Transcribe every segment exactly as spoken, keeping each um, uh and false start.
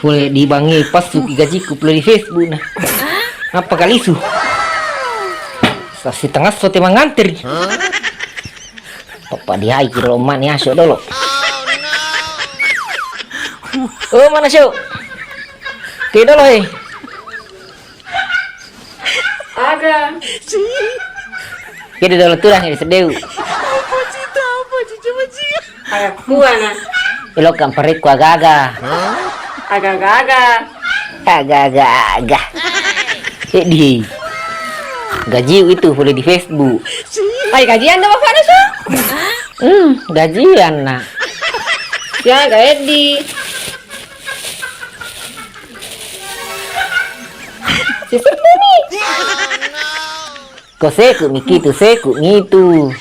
Pole di bangnge passu ki gajiku pole di Facebook na. Nappa kalisu. Sasitengngasso te manganteri. Papa diai ki dolo, mani aso dolo. Oh, mana sio? Ke dolo, eh. Aga. Jadi dolo turang di sedeu. Aga kuana. Elo kamparekku aga-aga. Aga-aga. Aga-aga. Eddi. Gajiu itu pole di Facebook. Ai gajian dong bapak nasu. Hmm, gajian nak. Ya, ga Eddi. Sisebbu mi. Ko seku mi kitu, seku mi itu.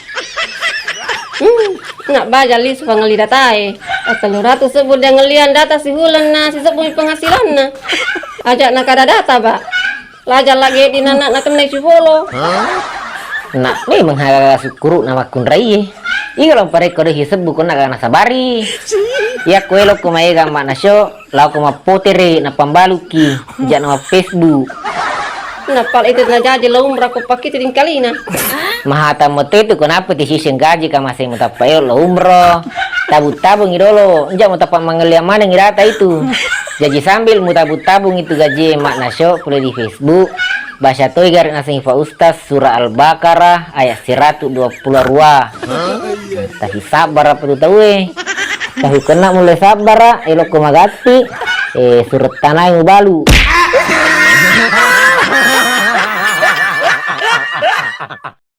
Hmm, nak baja lisu pangelli datae. Tellu ratu sebbu dia ngellian data sihulen na sisebbu mi penghasilanna. Aja nakada data, Pak. Laja lagi di nana nakennai sibolo. Nak memang harara sukkuru na makkunraie. Iko lo parekko de hisebbu ko nak nasabari. Iya ko elo ko maega makna sio. Lao ko mappotere, napambaluki, ja na Facebook. Nappa itu najaji lo umrah ko pakitu dingkalina. Mahata mote tu kenapa ti siseng gaji ka masih mutappa elo lo umroh. Tabung-tabungi dolo, ja mutappa mangelliang manengi data itu. Jaji sambil mutabung-tabung itu gaji makna sio pole di Facebook. Baca toi gare nasengi Pak Ustaz surah Al-Baqarah ayat siratu dua puluh dua. Tapi sabar apa tu tau e. Tahu kena mulai sabar, ah, elokko magatti, eh, surat tanai mubalu.